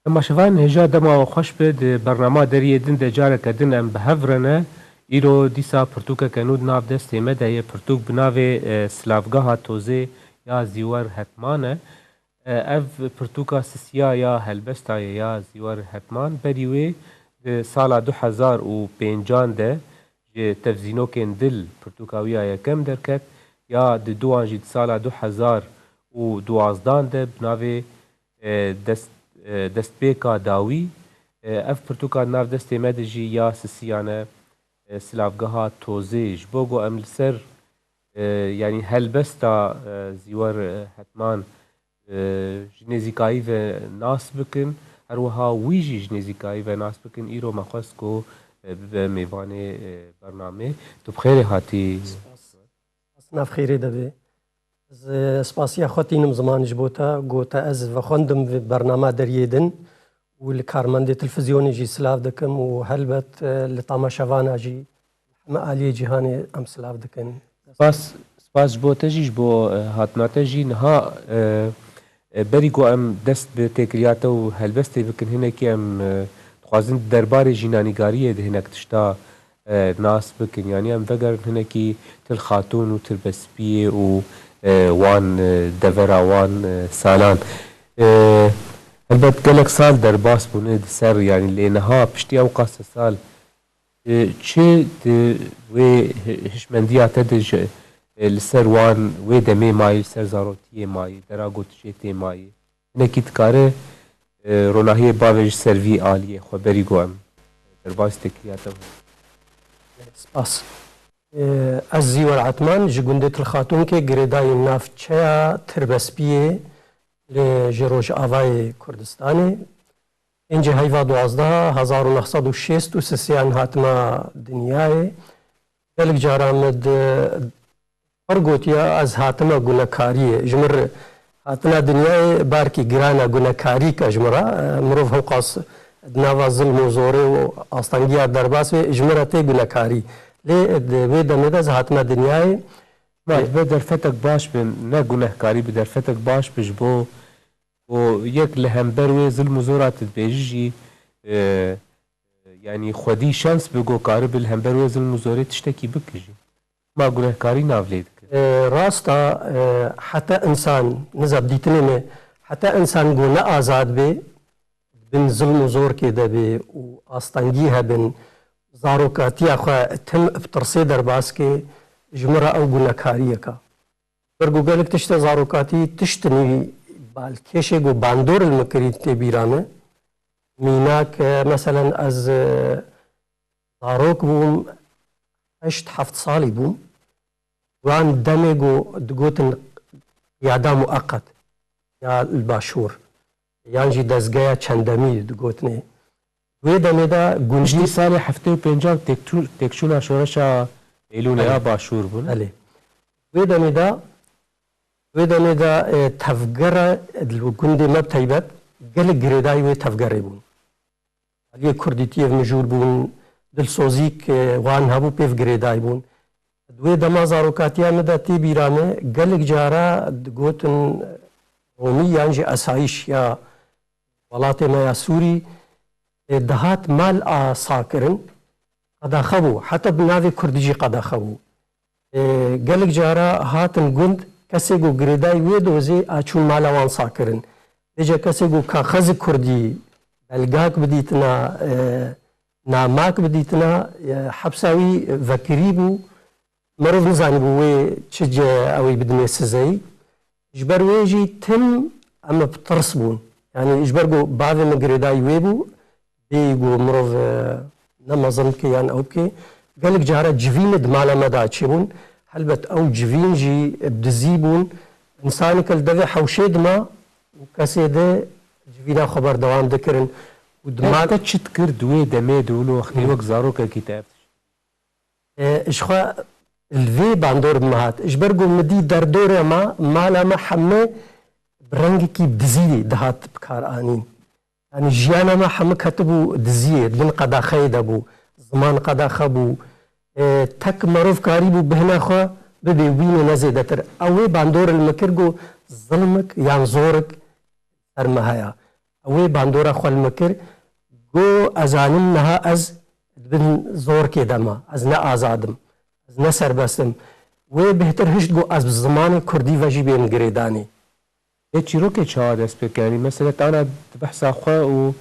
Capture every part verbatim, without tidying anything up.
Temaşevan hêja dema we xweş be, di bernama Deriyê Din de careke din em bi hev re ne. Îro dîsa pirtûkeke nû di nav destê me de ye, pirtûk bi navê, e, Silavgeha Tozê ya Zîwer Hetman e. E, ev pirtûka sisiya ya helbesta ye ya Zîwer Hetman. Berî wê di sala du hezar û pêncan de ji Tevzînokên Dil pirtûka wî ya yekem derket, ya di duan jî di sala du hezar û duwazdan de bi navê, e, dest, e, Destpêka Dawî. E, ev pirtûka di nav destê me de jî ya sisiyan e, e, Silavgeha Tozê. Ji bo ku em li ser, e, yanî helbesta, e, Zîwer, e, Hetman, e, ji nêzîkayî ve nas bikin, her wiha wî jî ji nêzîkayî ve nas bikin, îro me xwest ku, e, bibe mêvanê, e, bernamê. Tu bi xêrê hatî. Spas. Spas, nav xêrê de be. Ez, e, spasiya xwe tînim ziman ji bo te, ku te ez vexwendim vê bernama Deriyê Din û li karmendê televîzyonê jî silav dikim û helbet, e, li tamaşevana jî heme aliyê cîhanê em silav dikin. Spas, spas ji bo te jî, ji bo, e, hatina te jî. Niha, e, e, berî ku em dest bi têkiliya te û helbestê bikin, hinekî em, e, dixwazin di derbarê jînanîgariyê de hinek tişta, e, nas bikin. Yanî em vegerin hinekî Til Xatûn û Tirbespiyê û, e, wan, e, devera wan, e, salan. E, helbet gelek sal derbas bûne di ser, yanî lê niha piştî ew qase sal, e, çi di wê hi-, hişmendiya te de ji, e, li ser wan wê demê mayî, li ser zarotiyê mayî, dera gotişê tê mayî? Hinekî dikare, e, ronahiyê bavê ji ser vî aliyê xwe berî ku em derbasî têkiliya te bûn. Spas. E, ez Zîwer Etman, ji gundê Til Xatûnkê, girêdayî navçeya Tirbespiyê li, ji Rojavayê Kurdistanê. Pêncê heyva duwazdeh, hezar û neh sed û şêst û sisiyan hatime dinyayê. Gelek cara min di, pir gotiye ez hatime gunekariyê. Ji min re hatina dinyayê barkî giran e, gunekarîk e ji min re. E, mirov hewqas di nava zilm û zorê û astengiya derbas be, ji min re tê gunekarî. Lê di wê demê de ez hatime dinyayê. Ma dibe derfetek baş be, ne gunehkarî be, derfetek baş be ji bo ku yek li hember wê zilm û zora tu dibêjî jî, e, yanî xwedî şans bi ku karibe li hember wê zilm û zorê tiştekî bike jî. Ma gunehkarî nav lê dike. E, rast e, e, heta însan, niza bi dîtinê me, heta însan ku ne azad be, bin zilm û zorkê de be û astengî hebin, zarokatiya xwe tim bi tirsê derbas ke, ji min re ew gunekariyek e. Ber ku gelek tişta zarokatî tiştinî balkêşê ku bandor li min kirî tê bîra min. Mînak, e, meselen ez, e, zarok bûm, heşt heft salî bûm. Wan demê ku digotin qiyada mueqet ya li başûr, yan jî dezgeya çendemî digotinê. Wê demê de gundî piştî salê heftê û pêncan têkçû-, têkçûna şoreşa Eylûlê ya Belê. Başûr bûn. Belê. Wê demê de, wê demê de, e, tevgera li gundê me bi taybet gelek girêdayî wê tevgerê bûn. Aliyê kurdîtiyê mijûl bûn, dilsozîk, e, wan hebû pêv girêdayî bûn. Di wê dema zarokatiya min de tê bîra min, gelek cara digotin Romî yan jî esayîş ya welatê me ya Sûrî, e, dihat mal a sakirin, qedaxe bû, heta bi navê kurdî jî qedaxe bû. E, gelek cara hatin gund, kesê ku girêdayî wê dozê a çûn mala wan sakirin. Vêca kesê ku kaxezi kurdî, belgak bidîtina, e, namak bidîtina, e, hepsa wî vekirî bû. Mirov nizanîbû wê çi ce ew ê bidinê sizeyî. Ji ber wê jî tim em bi tirs bûn. Yanî ji ber ku bavê min girêdayî wê bû, bêyî ku mirov, e, ne mezin bike yan ew bike. Gelek cara civînê di mala me de çêbûn. Helbet ew civîn jî bi dizî bûn. Însaneke li devê hewşê dima û kesê de civîna xwe berdewam dikirin. Û di Te, mal te çi dikir di wê demê de wilo wextê Hı. wek zarokekî te ev tişt? E, ji xwe li vê bandor bi me hat. Ji ber ku min dî derdorê me, mala me heme bi rengekî dizî dihat bi kar anîn. Yanî jiyana me heme ketibû diziyê, di bin qedaxeyê de bû, ziman qedaxe bû. E, tek merov karîbû bihna xwe bibê wî ne zêdetir. Ew wê bandor li me kir ku zilmik yan zorik ser me heye. Ew ê bandora xwe li min kir, got, ez zanim niha ez di bin zorkê de me, ez ne azad im, ez ne serbest im. Wê bêhtir hişt got, ez bi zimanê kurdî ve jî bêm girêdanê. Lê çîrokê çawa dest pê kir? Yanî mesela te ana di behsa xwe û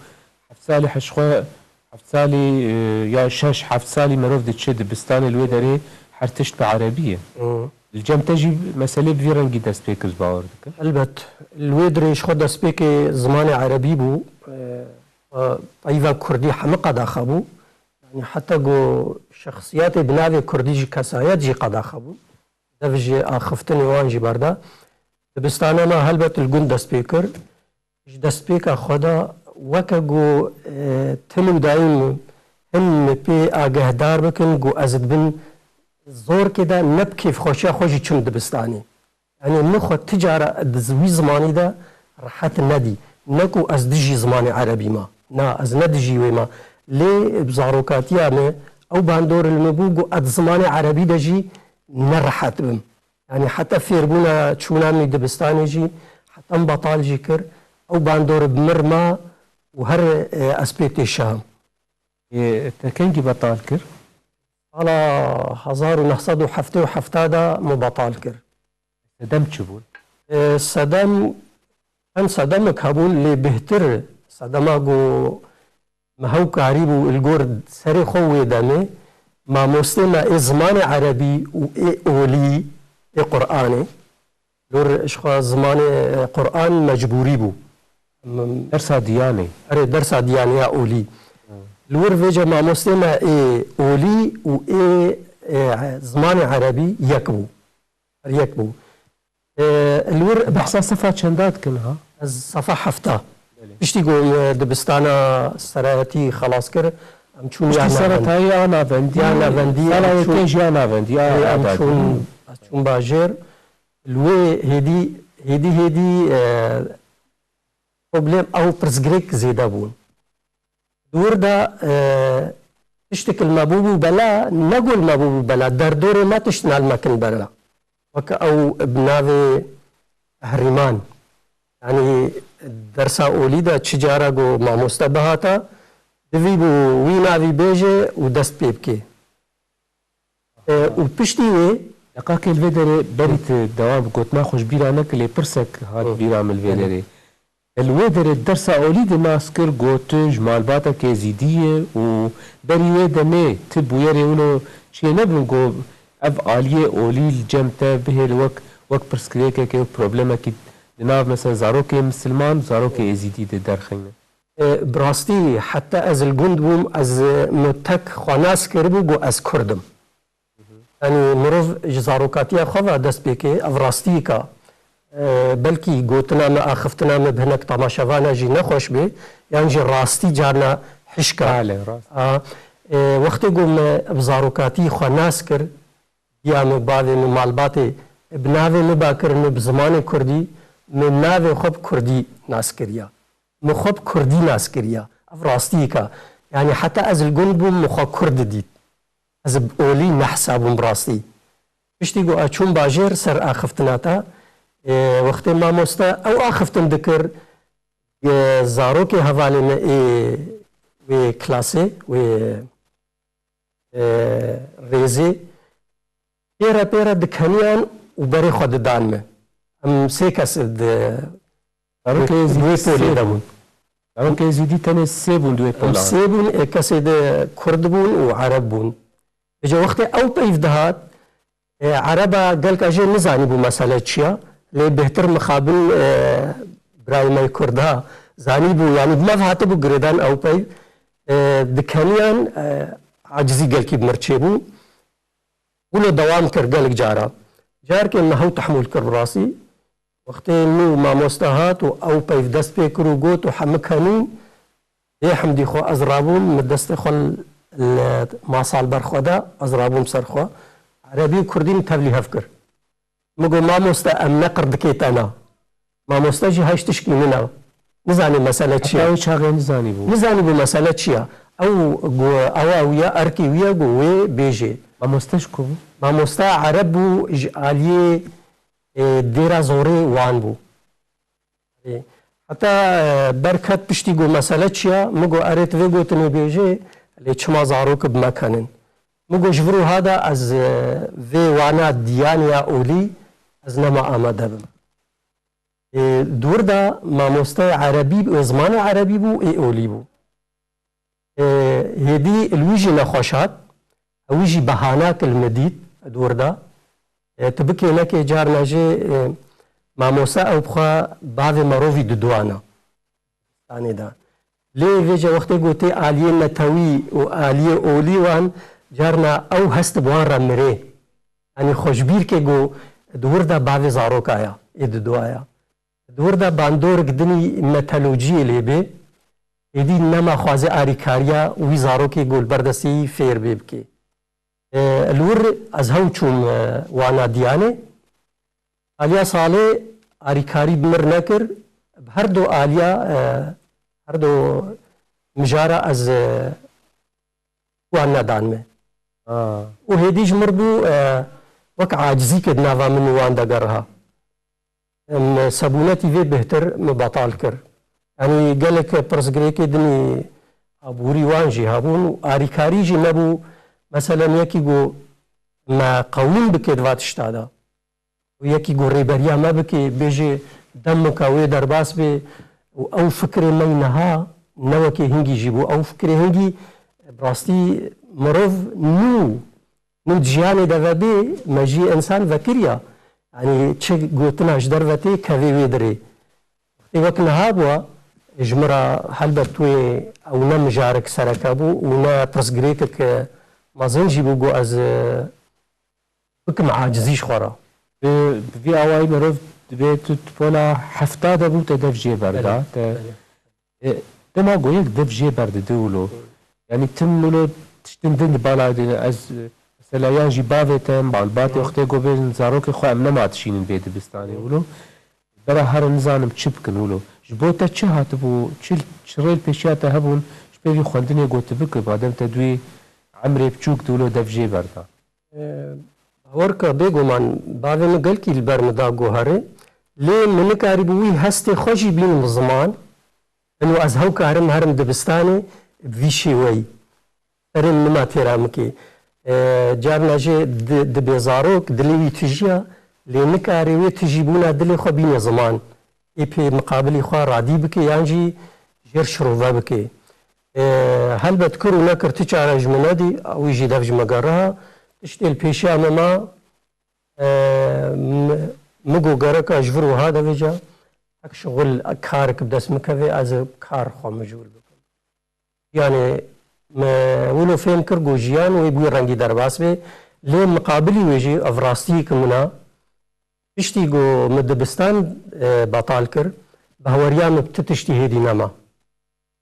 heft salî heş xwe, heft salî, e, ya şeş, heft salî merov diçe dibistanê, li wê derê her tişt bi erebî ye. Hı. Li cem te jî meselê bi vî rengî dest pê kir, ez bawer dikim. Helbet, li wê derê ji xwe destpêkê zimanê erebî bû, e, e, peyva kurdî hemî qedaxe bû. Yanî heta ku şexsiyetê bi navê kurdî jî, kesayet jî qedaxe bû. Dev ji axiftinê wan jî berda. Dibistana me helbet li gund dest pê kir. Ji destpêka xwe de weke ku, e, tim û dayîm hin min pê agehdar bikin ku ez dibin zorkê de ne bi kêfxweşiya xwe jî çûm dibistanê. Yanî min xwe ti cara di wî zimanî de rehet nedî. Ne ku ez dijî zimanê erebî me. Na, ez ne dijî wê me. Lê bi zarokatiya me ew bandor li min bû ku ez di zimanê erebî de jî ne rehet bim. Yanî heta fêrbûna çûna min dibistanê jî heta min betal jî kir. Ew bandor bi mir ma û her, e, ez pê têşahim. Ê, te kengî betal kir? Sala hezar û neh sed û heftê û heft de min betal kir. Sedem çi bûn? E, sedem, çend sedemek hebûn, lê bêhtir sedema ku me hew karîbû li gor serê xwe wê demê, mamostê me ê zimanê erebî û ê olî, ê Qur'anê. Lor ji xwe zimanê, e, Qur'an mecbûrî bû. Em, Dersa diyanê. Erê, dersa diyanê ya olî. Li wir vêce mamostê me ê olî û ê, e, zimanê erebî yek bû. Her yek bû. E, li wir Behsa sefa çenda dikin ha? Ez sefa hefta. Belê. Piştî ku me dibistana serayetî xelas kir, em çûn Piştî ya navendî. Seretayî a navendî, Ya navendî, sala em çûn, yekê jî ya navendî, ya Ê, em adadî. çûn, ez çûn bajêr. Li wê hêdî, hêdî, hêdî, e, problem ew pirsgirêk zêde bûn. Di wir de, e, tiştek li me bûbû bela, ne ku li me bûbû bela, derdorê me tiştna li me kin bela. Weke ew bi navê Ehrîman. Yanî dersa olî de çi cara ku mamoste bihata, divî bû wî navî bêje û dest pê bike. E, û piştî wê Deqakê li vê derê berî tu dewam bi gotina xwe ji bîra neke, lê pirsek hat Hı. bîra min li vê Hı. derê. Li wê derê dersa olî de nas kir, got tu ji malbateke êzîdî yî û berî wê demê tu bûyerê wilo çênebûn ku ev aliyê olî li cem te bihêle wek, wek pirsgirêkekê, wek problemekî di nav mesela zarokê misilman û zarokê êzîdî de derxîne. E, bi rastî heta ez li gund bûm, ez, e, min tek xwe nas kiribû ku ez kurd im. Yanî mirov ji zarokatiya xwe ve dest pê ke, ev rastiyek e. E, belkî gotina me, axiftina me bi hinek temaşevana jî nexweş bê, yan jî rastî carna hişk e. Bale, rast. A, e, wextê ku me bi zarokatî xwe nas kir, diya me, bavê me, malbatê, bi navê me ba kir, me bi zimanê kurdî, me navê xwe bi kurdî nas kiriya. Me xwe bi kurdî nas kiriya. Ev rastiyek e. Yanî heta ez li gund bûm, me xwe kurd didît. Ez bi olî nehesabûm bi rastî. Piştî ku ez çûm bajêr ser axiftina te, e, wextê mamoste ew axiftin dikir, e, zarokê hevalê me ê wê klasê, wê, e, rêzê, pêre pêre dikeniyan û berê xwe didan me. Em sê kes di Zarokê di wê polê de bûn. Zarokê êzîdî tenê sê bûn di wê Em pola. sê bûn, ê kesê de kurd bûn û ereb bûn. Vêca wextê ew peyv dihat, e, ereba gelka jê nizanîbû mesele çi ya. Lê bêhtir mixabin, e, birayê me kurd ha zanîbû, yanî bi me ve hatibû girêdan ew peyv, e, dikeniyan, e, acizî gelkî bi mir çêbû. Wilo dewam kir gelek cara. Carekê me hew tehmûl kir bi rastî. Wextê min û mamoste hat û ew peyv dest pê kir û got û hemî kenîn, bê hemdî xwe ez rabûm, min destê xwe li masal ber xwe da, ez rabûm ser xwe. Erebî û kurdî min tevlî hev kir. Min got, "Mamoste, em ne qirdikê te ne." Mamoste jî hej tişkî min e. Nizanî mesele çi ye. Heta wê çaxê nizanîbû. Nizanîbû mesele çi ye. Ew got, ewa wî ye, erkê wî ye, got, "Wê bêjê." Mamoste ji ku bû? Mamoste ereb bû, ji aliyê, e, Dêra Zorê wan bû. E, Heta, e, berket piştî got, "Mesele çi ya?" Min got, "Erê, tu vê gotinê bêjê, lê çima zarok bi me kenin?" Min got, "Ji vir û ha de ez, e, vê wana diyanê ya olî ez nema amade bim." E, di wir de mamosteyê erebî, e, zimanê erebî bû, ê olî bû. E, hêdî li wî jî nexweş hat, ew jî behanak li min dît, di wir de. E, tu bikê nekê carna jê, e, mamoste ew bi xwe bavê merovî diduana. Danê de. Lê vêce wextê ku tê aliyê netewî û aliyê olî wan, carna ew hest bi wan re mirê. Yanî xwe ji bîr ke ku di wir de bavê zaroka ya, ê diduaya. Di wir de bandorek dinî metolojiyê lê bê, êdî nema xwazê arîkariya wî zarokê ku li ber destê yî fêr bê bikê. E, li wir ez hew çûm, e, wana diyanê. Aliya salê arîkarî bi mir nekir, bi her du aliya, e, her du mijara ez, e, wan nedan me. Ha. Û hêdî ji mir bû, e, wek acizî ke di nava min û wan de geriha. Em, sebûnetî vê bêhtir min betal kir. Yanî gelek pirsgirêkê dinî aborî wan jî hebûn û arîkarî jî nebû. Meselen yekî got me qewîn bike di va tişta de. Û yekî got rêberiya me bike, bêje demika wê derbas bê û ew fikrê me yî niha ne wekê hingî jî bû. Ew fikrê hingî bi rastî mirov nû, nû di jiyanê de vebê, me jî însan vekiriya. Yanî çi gotina ji derve tê kevê wê dirê. Wextê wek niha bûa, ji min re helbet wê ew ne mijarek sereke bû û ne pirsgirêkek mezin jî bû ku ez, e, bikim acizî ji xwe re. Bi, bi vî awayî mirov dibê tu di pola hefta de bû te dev jê berda. Belê, te, belê. E, dema ku yek dev jê berdide wilo. Yanî tim wilo tiştin din di bala de ez, e, mesela yan jî bavê te, malbatê wextê ku bêjin zarokê xwe em nema dişînin vê dibistanê wilo. Bera herin nizanim çi bikin wilo. Ji bo te çi hatibû, çi, çi rê li pêşiya te hebûn, ji pêvî xwendinê got tu bike, madem te duyê emrê biçûk di wilo dev jê berda. E, bawer ke bêguman bavê min gelkî li ber min da guherê, lê min nikarîbû wî hestê xwe jî bînim ziman. Ino ez hew karim herim dibistanê bi vî şêweyî. Serê min nima têra min kê. E, carna jê di, dibê zarok, dilê wî tijiya, lê nikarê wê tijîbûna dilê xwe bîne ziman. Ê pê miqabilî xwe radî bike yan jî jêr şirove bike. E, helbet kir û nekir ti çare ji min nedî, wî jî dev ji me geriha. Tiştê li pêşiya me ma, e, mi, mi got gereka ji vir wiha de vêca, hek şixul, karek bi dest min keve, ez ê kar xwe mijûl bikim. Yanî me wilo fêm kir ku jiyan wê bi wî rengî derbas bê, lê miqabilî wê jî ev rastiyek min a. Piştî ku min dibistan, e, betal kir, bahweriya min bi ti tiştî hêdî nema.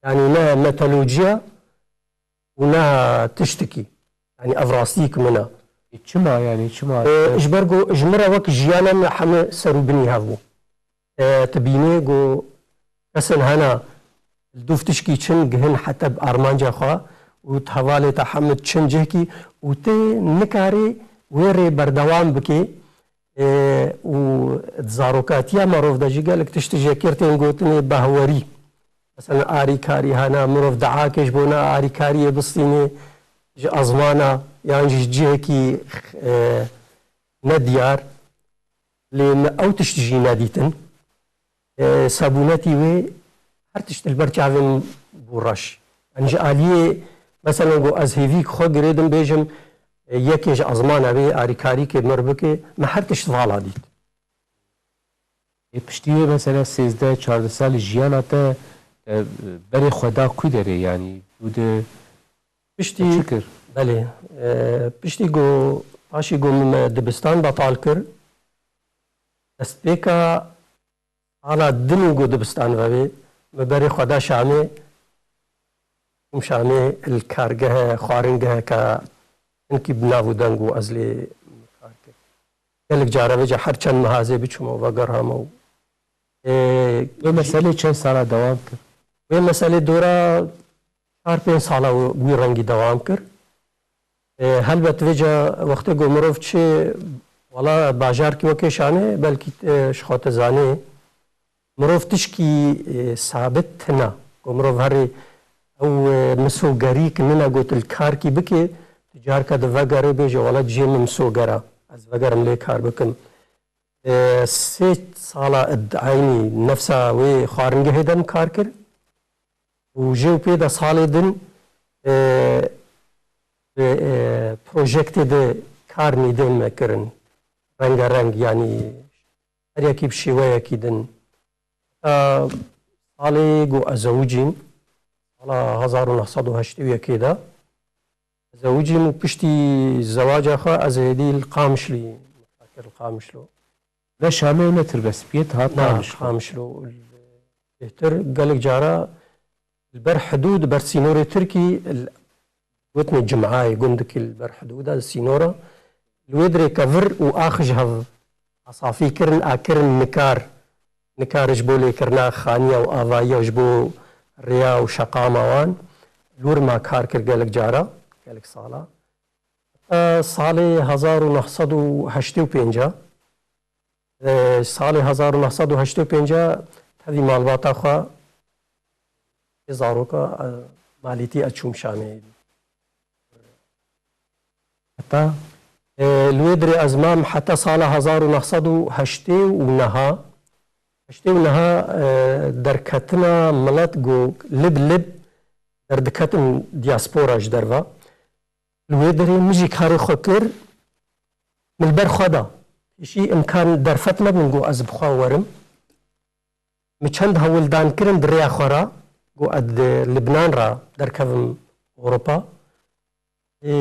Yanî ne metolojiya û ne tiştikî. Yanî ev rastiyek min a. E, çima yanî, çima? E, ji ber ku ji min re wek jiyan em hemî ser û binî hev bû. E, tu bînî ku kesên hene li dûv tişkî çin gihin heta bi armanca xwe û di hevalê te hemî çin cihkî û tu nikarî wê rê berdewam bikî. E, û di zarokatiya merov de jî gelek tişt ji yekê tên gotinê bahwerî. Mesela arîkarî hene, mirov diakê ji bo ne arîkariyê bistînê ji ezmana yan jî ji cihekî, e, nediyar. Lê me ew tişt jî nedîtin. E, sebûnetî wê her tişt li ber çavên bû reş. Yanî ji aliyê, mesela ku ez hêvîk xwe girêdim bêjim, e, yekê ji ezmana wê arîkarîkê mir bike, me her tişt vala dît. Ê piştî wê mesela sêzdeh çardeh salî jiyana te, e, berê xwe da ku derê yanî? Tu di Piştî, çi kir? Belê. E, piştî ku, paşî ku min me dibistan betal kir, destpêka sala din û ku dibistan vebê, min berê xwe da Şamê, çûm Şamê li kargehe, xwaringeheke hinkî bi nav û deng û ez lê kar kir. Gelek cara vêca her çend mehazê biçûm û vegerhama û, e, Wê meselê çend sala dewam kir? Wê meselê dora çar pênc sala wî rengî dewam kir. E, helbet vêca wextê ku mirov çi, wala bajarkî wekê Şamê, belkî, e, ji xwe te zanê, Mirov tişkî, e, sabit tine. Ku mirov herê ew, e, misogerî ki nine got li karkî bike, tu carka di vegere bêje, wela cihê min misogera. Ez vegerim lê kar bikim. E, sê sala id eynî nefsa wê xwaringehê de min kar kir. Û jê û pê de salê din, e, e, e, projektê de kar nîdên me kirin. Rengareng, yanî her yekî bi şêweyekî din. Heta salê ku ez zewicîm, sala hezar û neh sed û heştê û yekê de, ez zewicîm û piştî zewaca xwe ez êdî li Qamişlî, kir li Qamişlo. Ne Şamê û ne Tirbespiyê, hat Na, Qamişlo. Qamişlo. Bêhtir gelek cara li ber hidûd, ber sînorê Tirkî, gotinê Cim'ayê, gundikî li ber hidûda sînora. Li wê dirê kevir û ax ji hev asafî kirin, a kirin nikar. Nikar ji bo lêkirina xaniya û avayiya û ji bo rêya û şeqama wan. Li wir ma kar kir gelek cara, gelek sala. Heta salê hezar û neh sed û heştê û pênc, e, salê hezar û neh sed û heştê û pênc tevî malbata xwe, ê zaroka, e, malîtî ez çûm Şamê. Heta? E, li wê dirê ez mam heta sala hezar û neh sed û heştê û neh, heştê û neh, e, derketina milet ku lib lib derdiketin diaspora ji derve. Li wê derê min jî karê xwe kir, min li ber xwe da. Pêşî imkan derfet nebûn ku ez bi xwe werim. Min çend hewldan kirin di rêya xwe re, ku ez di Libnan re derkevim Ewropa. Ê,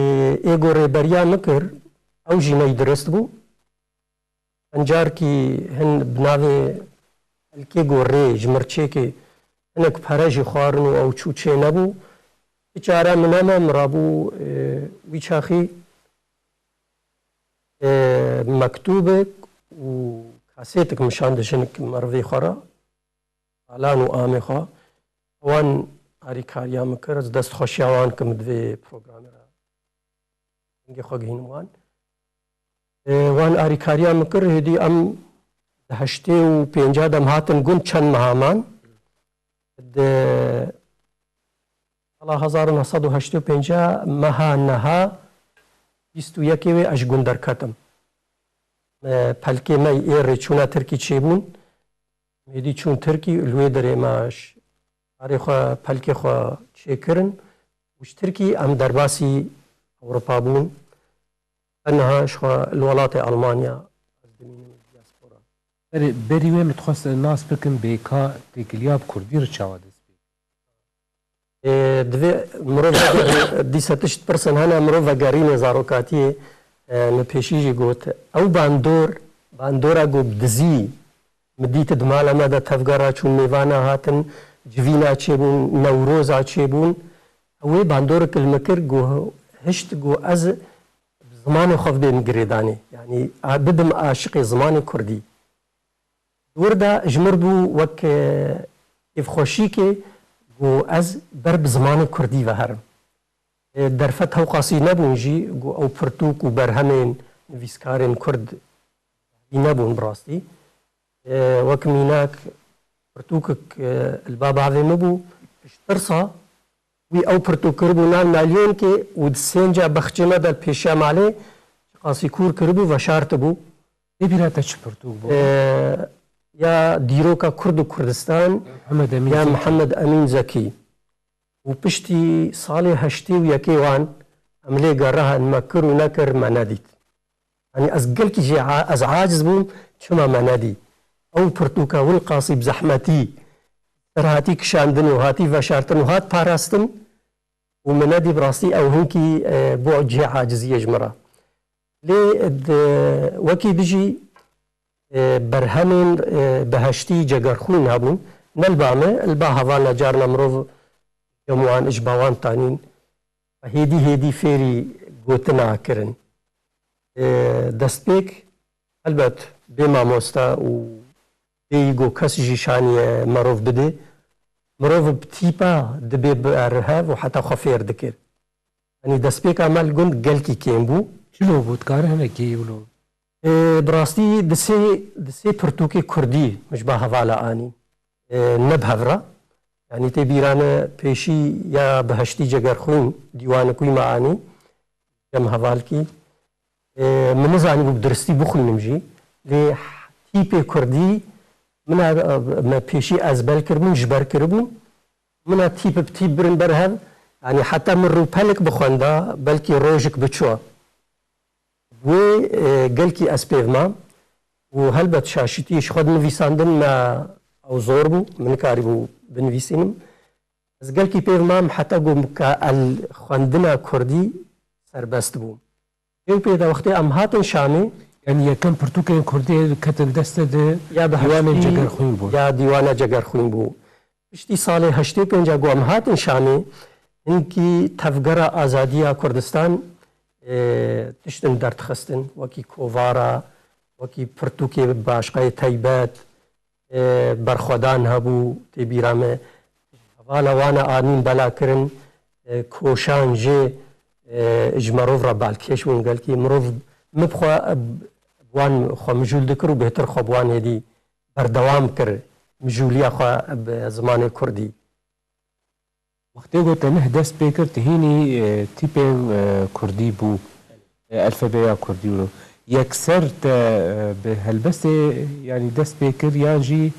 ê ku rêberiya min kir, ew jî ney dirist bû. Çend carkî hin bi navê pelkê ku rê ji mir çêkê hinek pere jî xwarin û ew çû çê nebû. Ti çare min nema, min rabû, e, wî çaxî, e, mektûbek û kasêtek min şand jinik merivê xwe re, Alan û amê xwe. Wan arîkariya min kir, ez dest xweşiya wan kim di vê programê re. Dengê xwe gihînim wan. E, wan arîkariya min kir, hêdî em di heştê û pênca de em hatin gund, çend meha man. Di sala hezar û neh sed û heştê û pênc meha neha bîst û yekê wê ez ji gund derketim. Me pelkê me yê rêçûna Tirkî çêbûn. Mêdî çûn Tirkî, li wê derê me ş-, karê xwe, pelkê xwe çêkirin û ji Tirkî em derbasî Ewropa bûn. Her niha ji xwe li welatê Almanya ez dimînim, diaspora. Berê, berî wê min dixwest nas bikim, bêka têkiliya bi kurdî re çawa dest pê kir? Ê, divê mirov vegerî-, dîsa tişt pirsin hene, mirov vegerîne zarokatiyê, e, min pêşî jî got. Ew bandor, bandora ku bi dizî min dît di mala me de tevgera çûn, mêvana hatin, civîna çêbûn, newroza çêbûn. Ew ê bandorek li min kir, ku hişt ku ez bi zimanê xwe bêm girêdanê. Yanî, a, bibim aşiqê zimanê kurdî. Di wir de ji mir bû wek, e, kêfxweşîkê ku ez ber bi zimanê kurdî ve herim. E, derfet hewqasî nebûn jî ku ew pirtûk û berhemên nivîskarên kurd hebî nebûn bi rastî. E, wek mînak pirtûkek, e, li ba bavê min bû, ji tirsa wî ew pirtûk kiribû nav nalyonkê û di sênca bexçê me de li pêşiya malê çiqasî kûr kiribû, veşartibû. Ê bîra te çi pirtûk bû? E, ya dîroka Kurd û Kurdistan, Mihemed Emîn ya Zekî. Mihemed Emîn Zekî. Û piştî salê heştê û yekê wan em lê gerihin, me kir û nekir, me nedît. Yanî ez gelkî jê a-, ez aciz bûm, çima me nedî? Ew pirtûka wilqasî bi zehmetî ser hatî kişandin û hatî veşartin û hat parastin û me nedî, bi rastî ew hinkî, e, bû cihê aciziyê ji min re. Lê di, wekî dijî, e, berhemên, e, beheştî Cegerxwîn hebûn. Ne li ba me, li ba hevalna carna mirov cem wan, ji ba wan tanîn. Hêdî hêdî fêrî gotina kirin. E, destpêk, helbet, bê mamoste û bêyî ku kes jî şaniye merov bide, mirov bi tîpa dibe bi hev û heta xwe fêr dikir. Yanî destpêka me li gund gelkî kêm bû. Çilo bû, dikare hinekî wilo? E, bi rastî di sê, di sê pirtûkê kurdî min ji ba hevala anîn. e, ne bi hev re. Yanî tê bîra me pêşî ya Biheştî Cegerxwîn, dîwanik wî me anî, cem hevalkî. E, min nizanîbû bi diristî bixwînim jî. Lê tîpê kurdî min a, me pêşî ezbel kiribûn, ji ber kiribûn. Min a tîp bi tîp birin ber hev. Yanî heta min rûpelik bixwenda, belkî rojik biçû. Wê, e, gelkî ez pêv mam û helbet şaşîtî ji xwe dinivîsandin me ew zor bû, min nikarîbû binivîsînim. Ez gelkî pêv mam heta ku ka el xwendina kurdî serbest bû. Pê û pê de wextê em hatin Şamê, Yanî yekem pirtûkên kurdî ketin destê de ya bi dîwanên heştî Cegerxwîn bû. Ya dîwana Cegerxwîn bû. Piştî salê heştê pênc ku em hatin Şamê, hinkî tevgera azadiya Kurdistan, e, tiştin derdixistin, wekî kovara, wekî pirtûkê başqayê teybet, e, berxwedan hebû, tê bîra me. Hevala wan e anîn bela kirin, e, koşan jê, e, ji merov re balkêş bûn gelkî. Mirov min bi xwe, e, bi wan xwe mijûl dikir û bêhtir xwe bi wan hêdî berdewam kir mijûliya xwe bi zimanê kurdî. Wextê ku te nih dest pê kir, tu hînî, e, tîpên, e, kurdî bû, e, elfebeya kurdî bû. Yekser te, e, bi helbestê, yanî dest pê kir yan jî,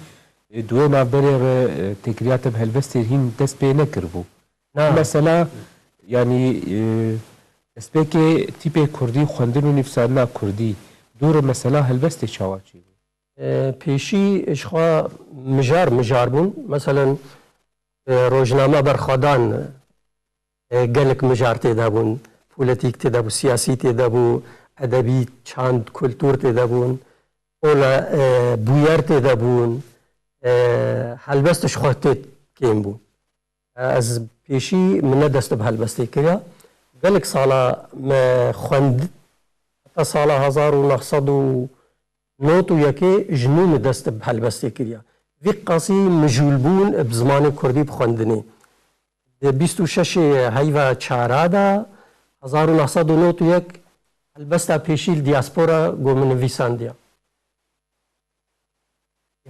e, di wê navberê re, e, têkiliya te bi helbestê hîn dest pê nekiribû? Na. Mesela, yanî, e, destpêkê tîpê kurdî, xwendin û nivîsandina kurdî, dû re mesela helbestê çawa çêbû? E, pêşî ji xwe mijar mijar bûn. Meselen, e, rojname berxwedan, e, gelek mijar tê de bûn. Polîtîk tê de bû, siyasî tê de bû, edebî, çand, kultur tê de bûn. Ola, e, bûyer tê de bûn. E, helbest ji xwe tê kêm bû. E, ez pêşî min ne dest bi helbestê kiriya. Gelek sala me xwend, heta sala hezar û neh sed û nod û yekê ji nû min dest bi helbestê kiriya. Vî qasî mijûlbûn bi zimanê kurdî bi xwendinê. Di bîst û şeşê heyva çara de, hezar û neh sed û nod û yek, helbesta pêşî li diaspora ku min nivîsandiya.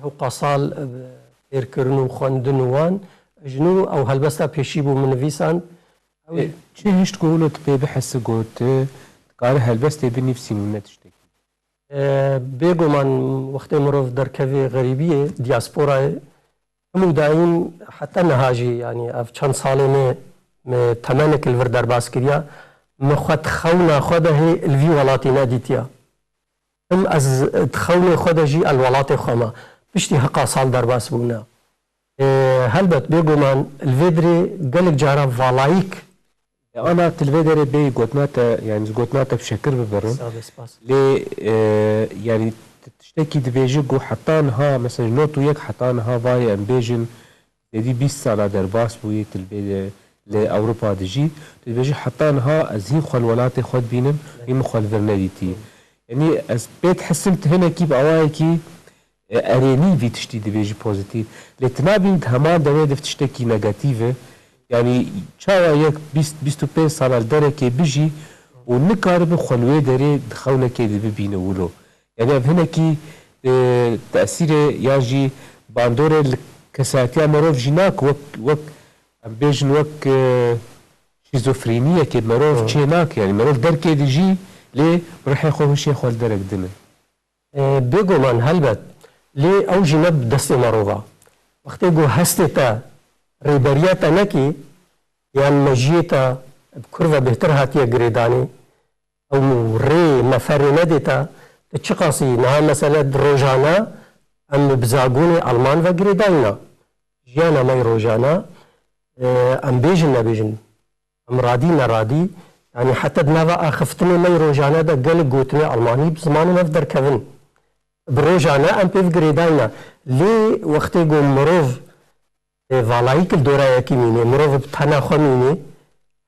Hewqa sal, e, fêrkirin û xwendin û wan, ji nû ew helbesta pêşî bû min nivîsand. Ew Ê, çi hişt ku wilo tu pê bihesi ku tu dikare helbestê binivîsîn û ne tiştekî? E, bêguman wextê mirov derkevê xerîbiyê, diasporayê, hemû dayîn heta niha jî, yanî ev çend salê me, me temenek li vir derbas kiriya, min xwe di xewna xwe de hê li vî welatî nedîtiya. Him ez di xewnê xwe de jî el welatê xwe me. Piştî heqa sal derbas bûne. E, helbet bêguman li vê dirê gelek cara valayîk E, ana tu li vê derê bêyî gotina te, yanî gotina te bi şekir bibirin. Sade, spas. Lê, e, yanî tu tiştekî dibêjî ku heta niha, mesela ji nod û yek heta niha vayê em bêjin, zêdî bîst sala derbas bûyî tu li vê de, li Ewropa dijî. Tu dibêjî heta niha ez hîn xwe li welatê xwe dibînim, hîn min xwe li vir nedîtî. Yanî ez pê dihesim tu hinekî bi awayekî e, erênî vî tiştî dibêjî pozîtîf. Lê tu nabînî di heman demê de tiştekî negatîf e. Yanî çawa yek bîst, bîst û pênc sala li derekê bijî û nikaribe xwe li wê derê di xewnekê de bibîne wilo. Yanî ev hinekî, e, tesîrê yan jî bandorê li kesayetiya merov jî nake wek, wek em bêjin wek, e, şîzofrîniyekê merov Hı. çê nake. Yanî merov derkê dijî lê bi rihê xwe hişê xwe li derek dine. E, bêguman helbet, lê ew jî ne bi destê merov e. Wextê ku hestê te rêberiya te nekî, yan mejiyê te bi kur ve bêhtir hatiye girêdanê, ew rê me ferê nedê te, tu çiqasî niha mesele di rojane em bi zagonê Alman ve girêdayî ne. Jiyana me yê rojane, e, em bêjin nebêjin, em radî neradî, yanî heta di nava axiftinê me yê rojane de gelek gotinê Almanî bi zimanê me ve derdikevin. Bi rojane em pê ve girêdayî ne. Lê wextê ku mirov, e, valayîk li dora yekî mîne, mirov bi tena xwe mîne,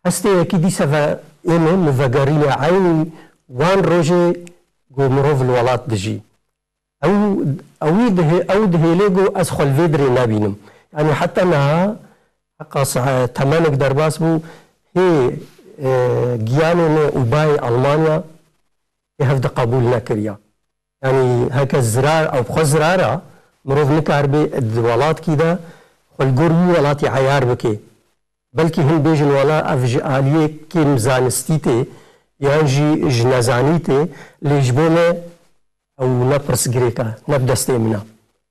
hestê yekî dîse ve ême, min vegerîne eynî wan rojê ku mirov li welat dijî. Ew, ewî dihê-, ew dihêlê ku ez xwe li vê dirê nebînim. Yanî heta niha heqa se-, temenek derbas bû, hê, e, giyanê me û bayê Almanya hê hev de qebûl nekiriya. Yanî heke zirar, ew bi xwe zirar e, Mirov nikaribe di welatkî de xwe li gor wî welatî eyar bike. Belkî hin bêjin wela ev ji aliyê kêm zanistî tê yan jî ji nezanî tê, lê ji bo me ew ne pirsgirêk e, ne bi destê min e.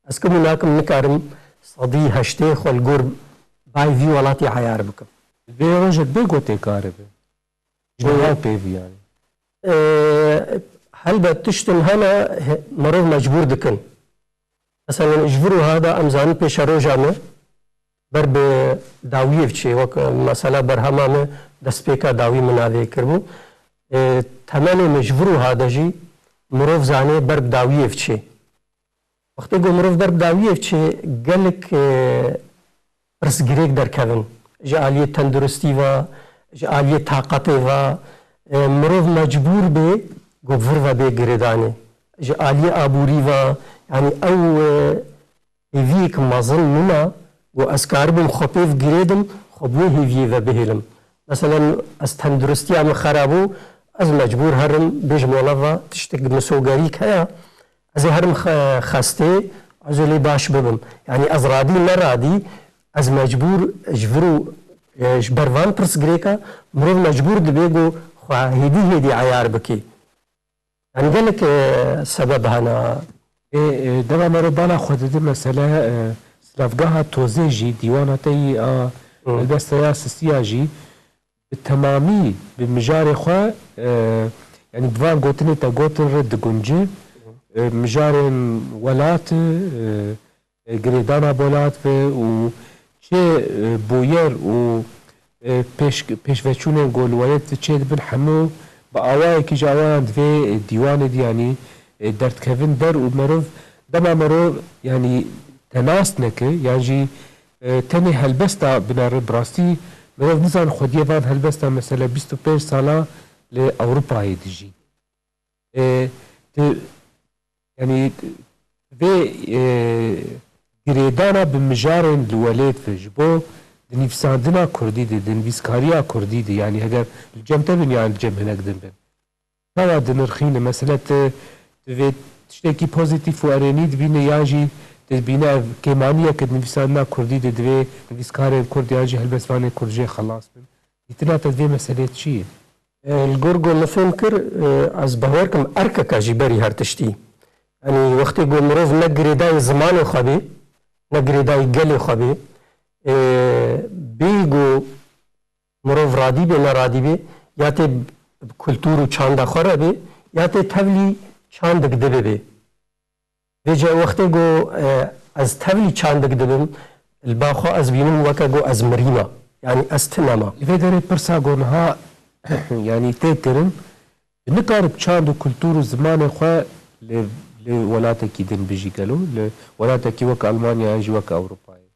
Ez kim û nakim nikarim sedî heştê xwe li gor bayê vî welatî eyar bikim. Vê rojek bê ku tê karibe. Ji niha pê vî yanî. Ee, helbet tiştin hene he-, mirov mecbûr dikin. Mesela ji vir û ha de em zanin pêşeroja me ber bi dawiyê biçê. Wek mesela berhema me destpêka dawî min navê kiribû. Ee, temenê me ji vir û ha de jî mirov zanê ber bi dawiyê biçê. Wextê ku mirov ber bi dawiyê biçe, gelek, e, pirsgirêk derkevin. Ji aliyê tenduristî ve, ji aliyê taqetê ve, e, mirov mecbûr bê ku bi vir ve bê girêdanê. Ji aliyê aborî ve, yanî ew, e, hêviyek mezin min e ku ez karibim xwe pê ve girêdim, xwe bi wê hêviyê ve bihêlim. Meselen, ez tenduristiya min xerab bû, ez mecbûr herim, bêjim wela va tiştek misogerîk heye, ez ê herim xe-, xestê, ez ê lê baş bibim. Yanî ez radî neradî, ez mecbûr ji vir û, e, ji ber van pirsgirêka mirov mecbûr dibe ku xwe hêdî hêdî eyar bike. Yanî gelek, e, sebeb hene. Ê, e, dema mero bala xwe dide mesele, e, silavgeha tozê jî, dîwana te yî a Hı. helbesta ya sisiya jî, bi temamî bi mijarê xwe, e, yanî bi van gotinê te gotin re digunce, e, mijarên welat, e, e, girêdana welat ve û çi, e, bûyer û, e, pêş-, pêşveçûnên ku li welat çêdibin hemû bi awayekî ji awayan di vê, e, dîwanê de yanî, e, derdikevin der û merov dema merov yanî te nas neke yan jî, e, tenê helbesta binere bi rastî merov nizan xwediyê van helbesta mesela bîst û pênc sala li Ewropayê dijî. E, tu, yanî, vê, e, girêdana bi mijarên li welêt ve ji bo di nivîsandina kurdî de, di nivîskariya kurdî de, yanî heger li cem te bin yan li cem hinek din bin. Çawa dinirxîne? Mesele tu, tu vê tiştekî pozîtîf û erênî dibîne yan jî tu dibîne ev kêmaniyeke di nivîsandina kurdî de divê nivîskarên kurd yan jî helbestvanên kurd jê xelas bin? Dîtina te di vê meselê çi ye? E, li gor ku min fêm kir, e, ez bawer kim erkeke jî berî her tiştî. Yanî wextê ku mirov ne girêdayî zimanê xwe bê, ne girêdayî gelê xwe bê, e, bê ku mirov radî bê, ne radî bê, ya tê bi kultûr û çanda xwe re bê, ya tê tevlî çandik dibe bê. Vêca wextê ku, e, ez tevlî çandik dibim, li ba xwe ez bînim weke ku ez mirîme. Yanî ez tune me. Li vê derê pirsa ku niha, yanî tê kirin, tu nikarib çand û kultûr û zimanê xwe li, li welatekî din bijî gelo, li welatekî wek Almanya yan jî wek Ewropayê.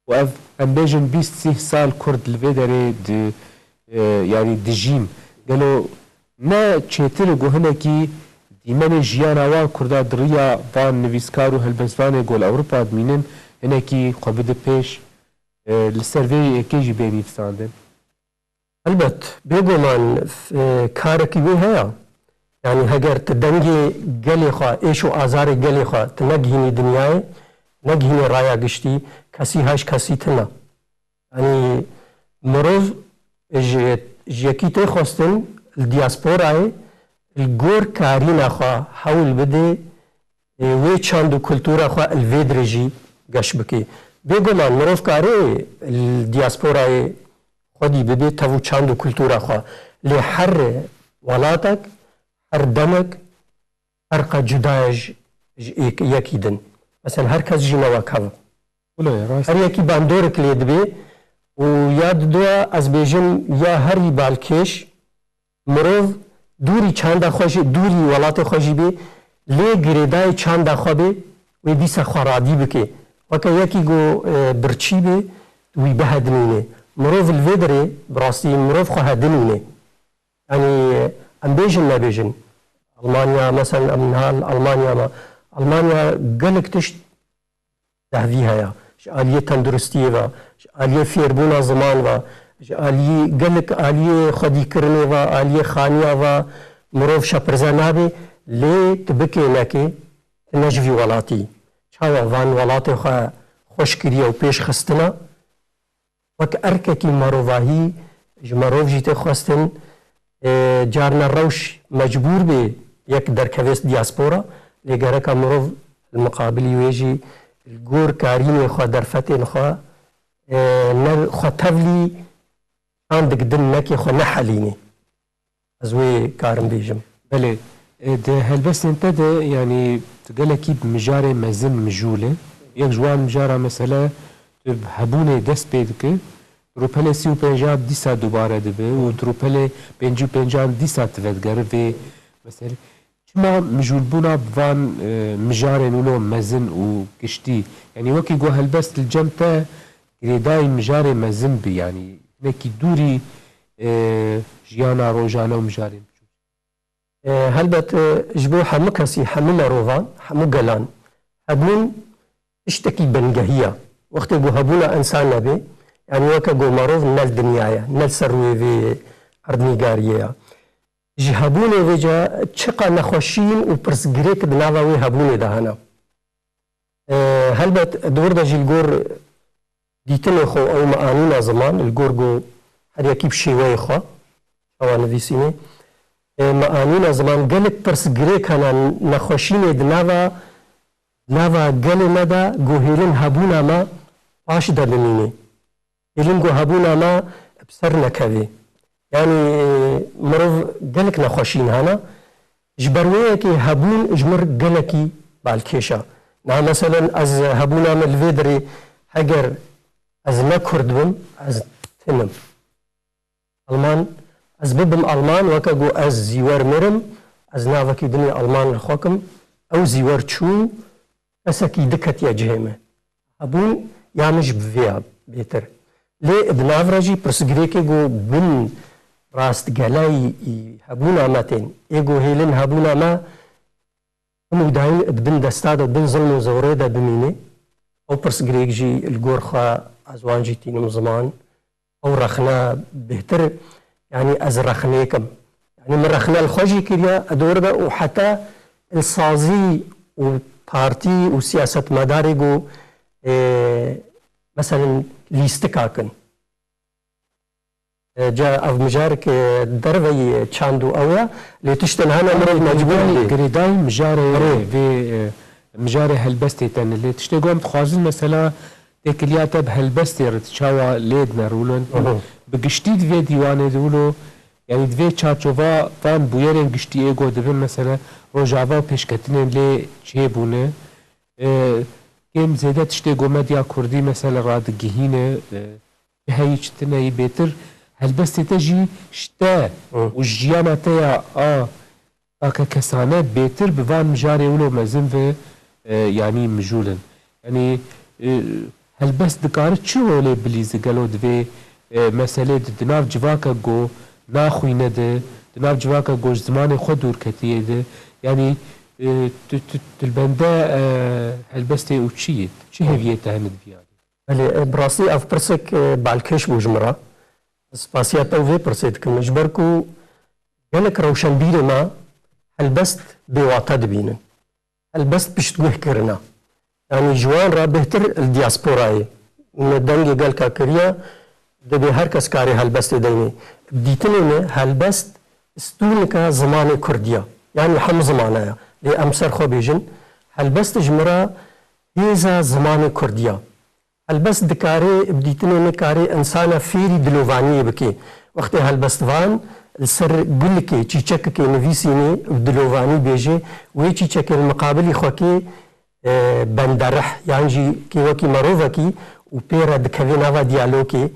Û ev, em bêjin bîst sîh sal kurd li vê derê di, e, yanî dijîn. Gelo ne çêtir e ku hinekî dîmenê jiyana wan kurda di riya van nivîskar û helbestvanê ku li Ewropa dimînin hinekî xwe bide pêş, e, li ser vê yekê jî bê nivîsandin? Helbet, bêguman, f-, e, karekî wê heye. Yanî heger tu dengê gelê xwe, êş û azarê gelê xwe tu negihînî dinyayê, negihînî raya giştî, kesî hej kesî tune. Yanî mirov ji, ji yekî tê xwestin li diasporayê li gor karîna xwe hewl bide, ê, wê çand û kultura xwe li vê dirê jî geş bike. Bêguman mirov kare li diasporayê xwedî bibe tev û çand û kultura xwe. Lê her welatek, her demek, ferqa cuda ye ji, ji êk-, yekî din. Mesela her kes jî ne wek hev e. Wilo ye, rast. Her yekî bandorek lê dibe û ya didoa ez bêjim ya herî balkêş, mirov dûrî çanda xwe jî, dûrî welatê xwe jî bê, lê girêdayî çanda xwe bê, wê dîsa xwe radî bike. Weke yekî ku, e, birçî bê, wî bihedinîne. Mirov li vê derê, bi rastî mirov xwe hedinîne. Yanî, em bêjin nebêjin. Almanya, mesela em niha li Almanya me. Almanya gelek tişt dehvî heye. Ji aliyê tenduristiyê ve, ji aliyê fêrbûna ziman ve, ji aliyê gelek aliyê xwedîkirinê ve, aliyê xaniya ve mirov şepirze nabe, lê tu bikê nekê, tu ne ji vî welatî. çawa van welatê xwe xweş kiriye û pêş xistine. Wek erkekî merovahî ji merov jî tê xwestin, e, carna rewş mecbûr bê yek derkevê diaspora, lê gereka mirov li miqabilî wê jî li gor karînê xwe, derfetên xwe, e, ne xwe tevlî çandik din nekê xwe nehelînê. Ez wê karim bêjim. Belê, e, di helbestên te de, yanî tu gelekî bi mijarê mezin mijûl e. Yek ji wan mijara mesela tu bi hebûnê dest pê dike, rûpelê sî û pêncan dîsa dubare dibe û tu rûpelê pêncî û pêncan dîsa tu vedigere vê meselê. Çima mijûlbûna bi van, e, mijarên wilo mezin û giştî? Yanî wekî ku helbest li cem te girêdayî mijarê mezin bi, yanî hinekî dûrî, e, jiyana rojane û mijarên biçûk. E, helbet, e, ji bo hemû kesî, hemû merovan, hemû gelan hebûn tiştekî bingehî ye. Wextê ku hebûna însan nebe, yanî weke ku merov ne li dinyayê, ne li ser rûyê vê erdnîgariyê ye. Ji hebûnê vêca çiqa nexweşîn û pirsgirêk di nava wê hebûnê de hene. E, helbet di wir de jî li gor dîtinê xwe ew me anîna ziman, li gor ku her yekî bi şêweyê xwe çawa nivîsînê, e, me anîna ziman gelek pirsgirêk hene, nexweşînê di nava, nava gelê me de ku hêlin hebûna me paş de bimîne. Hêlin ku hebûna me bi ser nekevê. Yanî, e, mirov gelek nexweşîn hene. Ji ber wê yekê hebûn ji mir gelekî balkêş e. Niha meselen ez hebûna min li vê derê heger ez ne kurd bim, ez tin im. Alman, ez bibim alman, weke ku ez zîwer mirim, ez navekî din ê alman li xwe kim, ew zîwer çû, kesekî di ketiye cihê me. Hebûn ya min ji bi vê ya bêtir. Lê di nav re jî pirsgirêkê ku bin rastgeleyî hebûna me tên, ê ku hêlin hebûna me hemû dayîn di bin desta de, bin zilm û zorê de bimîne. Ew pirsgirêk jî li gor xwe ez wan jî tînim ziman. Ew rexne bêhtir, yanî ez rexnêk im. Yanî min rexne li xwe jî kiriye, di wir de û heta li sazî û partî û siyasetmedarê ku, e, meselen lîstika kin. E, ca ev mijarek, e, derveyî çand û ew ya, lê tiştên hene mirov mecbûr bê. Girêdayî mijarê Erê. vê, e, mijarê helbestê te ne. Lê tiştê ku em dixwazin mesela têkiliya te bi helbestê re çawa lê dine rûlin. Hı hı. Bi giştî di vê dîwanê de wilo, yanî di vê çarçova van bûyerên giştî ê ku dibin mesela Rojava û pêşketinên lê çêbûne. E, kêm zêde tiştê ku medya kurdî mesela radigihîne, e, çi heyî çi tune yî bêtir helbestê te jî ji te Hı. û jiyana te ya a takekesane bêtir bi van mijarê wilo mezin ve, e, yanî mijûl in. Yanî, e, helbest dikare çi rolê bilîze gelo di vê, e, meselê de, di nav civaka ku naxwîne de, di nav civaka ku ji zimanê xwe dûr ketiyê de? Yanî, e, tu, tu, tu li bende, e, helbestê û çi yê? Çi hêviyê te hene di vî alî? Belê, e, bi rastî ev pirsek, e, balkêş bû ji min re. Ez spasiya te û vê pirsê dikim. Ji ber ku gelek rewşenbîrê me helbest bêwate dibînin. Helbest piştguh kirine. Yanî ji wan re bêhtir li diasporayê. Me dengê gelka kiriye, dibê her kes karê helbestê deynê. Bi dîtinê me helbest stûnika zimanê kurdî ye. Yanî hemû zimana ye. Lê em ser xwe bêjin, helbest ji min re hêza zimanê kurdî ye. Helbest dikarê, bi dîtinê min karê insana fêrî dilovaniyê bike. Wextê helbestvan li ser gulikê, çîçekekê nivîsînê û dilovanî bêje, wê çîçekê li miqabilî xwe kê, e, benderih, yan jî kê wekî merovekî û pê re dikeve nava diyalogê.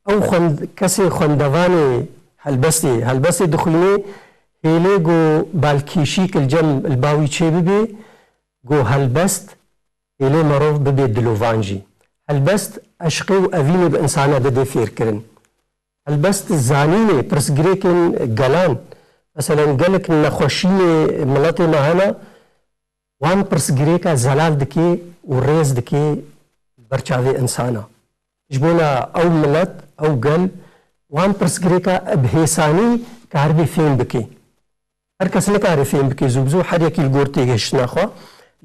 Ew xwend-, kesê xwendevanê helbestê, helbestê dixwînê, hêlê ku balkêşîk li cem li ba wî çêbibe, ku helbest hêlê merov bibe dilovan jî. Helbest eşqê û evînê bi insana dide fêrkirin. Helbest zanînê, pirsgirêkên gelan, meselen gelek nexweşînê miletê me hene, wan pirsgirêka zelal dike û rêz dike ber çavê insana. Ji bona ew milet, ew gel, wan pirsgirêka bi hêsanî karibe fêm bike. Her kes nikare fêm bike zû bi zû, her yekî li gor têgihiştina xwe.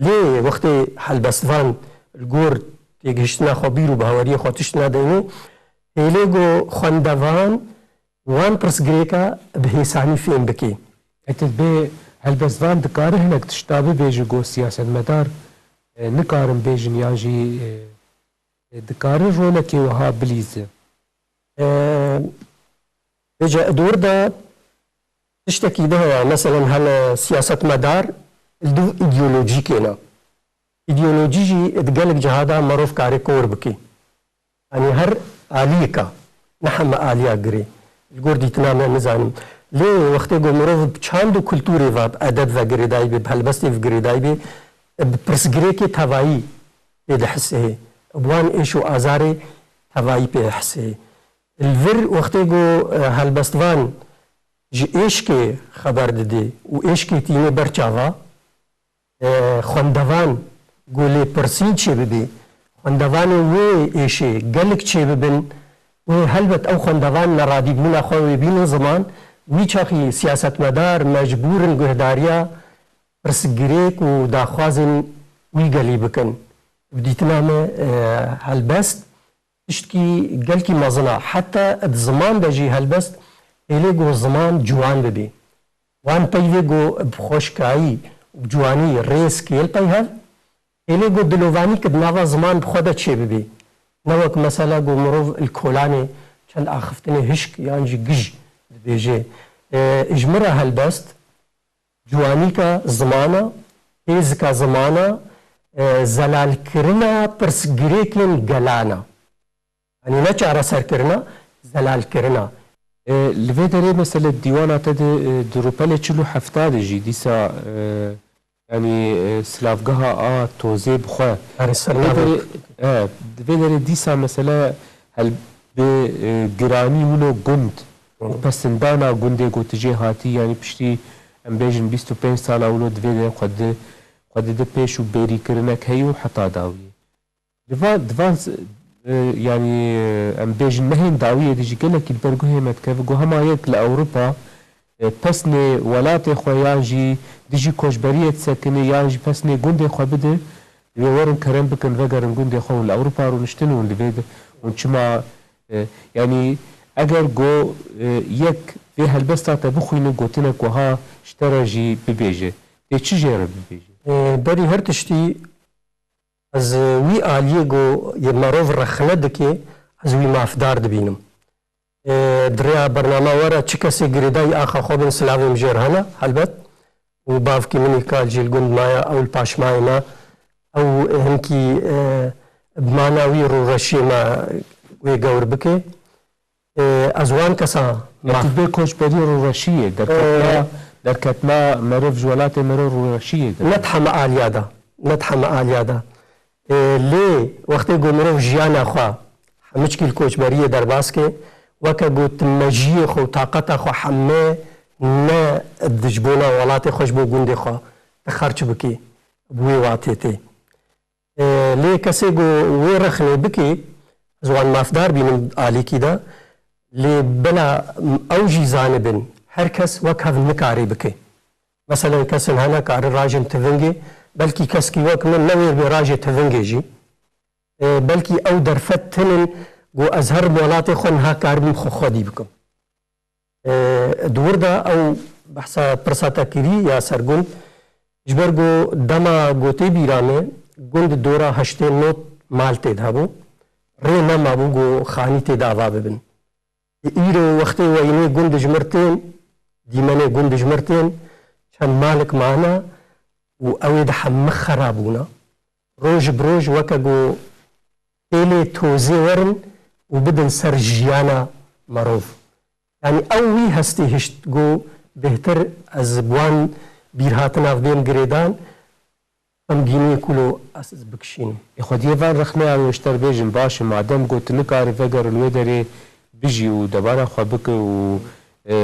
Lê wextê helbestvan li gor têgihiştina xwe, bîr û baweriyê xwe tişt nedeyne, hêlê ku xwendevan wan pirsgirêka bi hêsanî fêm bike. Eke bê helbestvan dikare hinek tişta bibêje ku siyasetmedar, e, nikarin bêjin yan jî, e, e, dikare rolekê wiha bilîze. E, Vêca di wir de tiştekî di heye, meselen hene siyasetmedar li du îdeolojîkê ne. Îdeolojî jî di gelek ciha de merov kare kor bike. Yanî her aliyeka, ne heme aliya girê. Li gor dîtina me nizanim. Lê wextê ku mirov bi çand û kulturê ve, bi edeb ve girêdayî bê, bi helbestê ve girêdayî bê, bi pirsgirêkê tevayî tê dihisihê. Bi wan êş û azarê tevayî pê hisihê. Li vir wextê ku, e, helbestvan ji êşkê xeber didê û êşkê tînê ber çava, e, xwendevan ku lêpirsîn çêbibê, xwendevanê wê êşê gelek çêbibin, wê helbet ew xwendevan neradîbûna xwe wê bînin ziman, wî çaxî siyasetmedar mecbûr in guhdariya pirsgirêk û daxwazên wî gelî bikin. Bi dîtina me, e, helbest tiştkî gelkî mezin e. Heta di ziman de jî helbest hêlê ku ziman ciwan bibê. Wan peyvê ku bi xweşkayî û bi ciwanî rêz kêl peyhev, hêlê ku dilovanî ki di nava ziman bi xwe de çêbibê. Ne wek mesela ku mirov li kolanê çend axiftinê hişk yan jî gij dibêje. E, ji min re helbest, ciwanîka zimana, hêzika zimana, e, zelalkirina pirsgirêkên gelana. Yanî ne çareserkirina, zelalkirina. E, li vê derê mesele dîwana te de, e, di rûpelê çil û hefta de jî dîsa, e, yanî, e, silavgeha a tozê bi xwe. Erê ser Vê navê derê, e, di vê derê dîsa mesele hel bi, e, giranî wilo gund û pesindana gundê ku tu jê hatî, yanî piştî em bêjin bîst û pênc sala wilo di vê derê xwe di, xwe dide pêş û bêrîkirinek heye û heta dawiyê. Di van, di van, e, yanî, e, em bêjin mehên dawiyê de jî gelekî li ber guhê me dikeve ku hema yek li Ewropa, e, pesnê welatê xwe yan jî dijî koçberiyê disekine yan jî pesnê gundê xwe bide, wê werin kerem bikin, vegerin gundê xwe, hûn li Ewropa rûniştin, hûn li vê de, hûn çima, e, yanî eger ku, e, yek vê helbesta te bixwîne gotinek wiha ji te re jî bibêje, tê çi jê re bibêje? E, berî her tiştî Ez wî aliyê ku yê merov rexne dike, ez wî mafdar dibînim. Ê, di rêya bernama we re çi kesê girêdayî axa xwe bin, silavê min jê re hene, helbet. Û bavkî min î ka jî li gund maye, ew li paşmayê me, ew hinkî, e, bi mana wî rûreşiyê me wê gewr bike. Ê, ez wan kesa Ya maf tu bê koçberî rûreşiyê, derketna, Ê, derketna meriv ji welatê meriv rûreşiyê de. Ne di heme aliya de, ne di heme aliya de. Ê, lê wextê ku mirov jiyana xwe hemiçkî li koçberiyê derbas ke, weke ku tu mejiyê xwe û taqeta xwe heme ne di ji bona welatê xwe, ji bo gundê xwe tu xerç bikî, bi wê watê tê. E, lê kesê ku wê rexnê bikê, ez wan mafdar bînim alîkî de, lê bila ew jî zanibin, her kes wek hev nikare bike. Meselen, kesin hene karin rajin tivingê, belkî keskî wek min newêr bê rajê tivingê jî. E, belkî ew derfet tinin ku ez herim welatê xwe niha karibim xwe xwedî bikim. E, di wir de ew behsa pirsa te kirî ya ser gund, ji ber ku dema ku tê bîra me, gund dora heştê nod mal tê de hebû, rê nemabû ku xanî tê de ava bibin. Îro wextê weyînê gund ji mir tên, dîmenê gund ji mir tên, çend malik mane û ew ê di hemî xera bûne. Roj bi roj weke ku hêlê tozê werin û bidin ser jiyana merov. Yanî ew wî hestê hişt ku bêhtir ez bi wan bîrhatina bêm girêdan, xemgîniyê ku lo ez bikişînim. Ê xwediyê van rexneyan wê ji te re bêjin, baş e, madem got tu nikarî vegerin wê derê bijî û debara xwe bike û, e,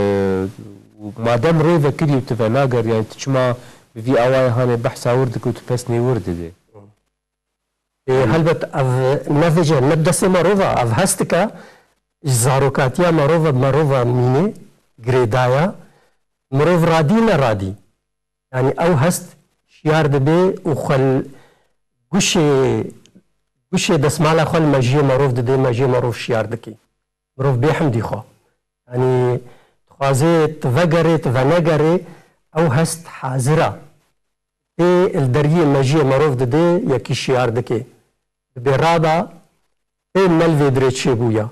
û madem rê vekirî û tu venageriyayî, tu çima bi vî awayê hanê behsa wir dike û tu pesnê wir didê? Ê, helbet ev ne vêce, ne bi destê merov e, ev hest dike, ji zarokatiya merov e, merov e mîne, girêdaya, mirov radî neradî. Yanî ew hest ji şiyar dibe û xwe li guşê, guşê desmala xwe li mejiyê merov dide, mejiyê merov şiyar dike. Mirov bê hemdî xwe. Yanî, dixwaze tu vegerê, tu venegerê, ew hest hazir e. Tê li deriyê mejiyê merov dide, yekî şiyar dike. Dibê rada, tê ne li vê dirê çêbûya.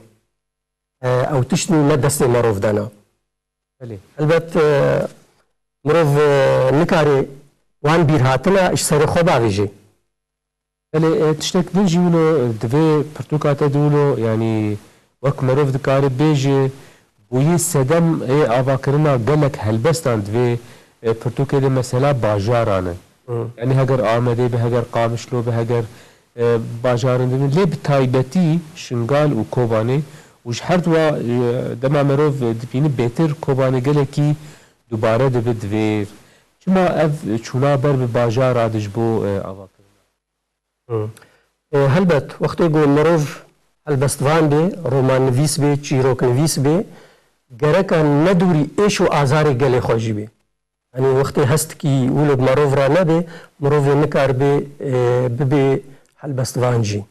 E, ew tişt ne destê merov de ne. Belê. Helbet, e, mirov, e, nikare wan bîrhatina ji serê xwe bavêje. Belê, e, tiştek din jî wilo, e, di vê pirtûka te de wilo, yanî wek mirov dikare bêje, bûyî sedem ê avakirina gelek helbestan di vê, e, pirtûkê de mesela bajaran e. Hı. Yanî heger Amedê be, heger Qamişlo be, heger, e, bajarin din, lê bi taybetî Şingal û Kobanê û ji her dua, e, dema mirov dibîne bêtir Kobanê gelekî dubare dibe di vê. Çima ev çûna ber bi bajara de ji bo, e, avakirina? Hı. E, helbet, wextê ku mirov helbestvan bê, romannivîs bê, çîroknivîs bê, gereka ne dûrî êş û azarê gelê xwe jî bê. Yanî wextê hestikî wilo bi mirov re nebe, mirovê nikaribe, e, bibe helbestvan jî.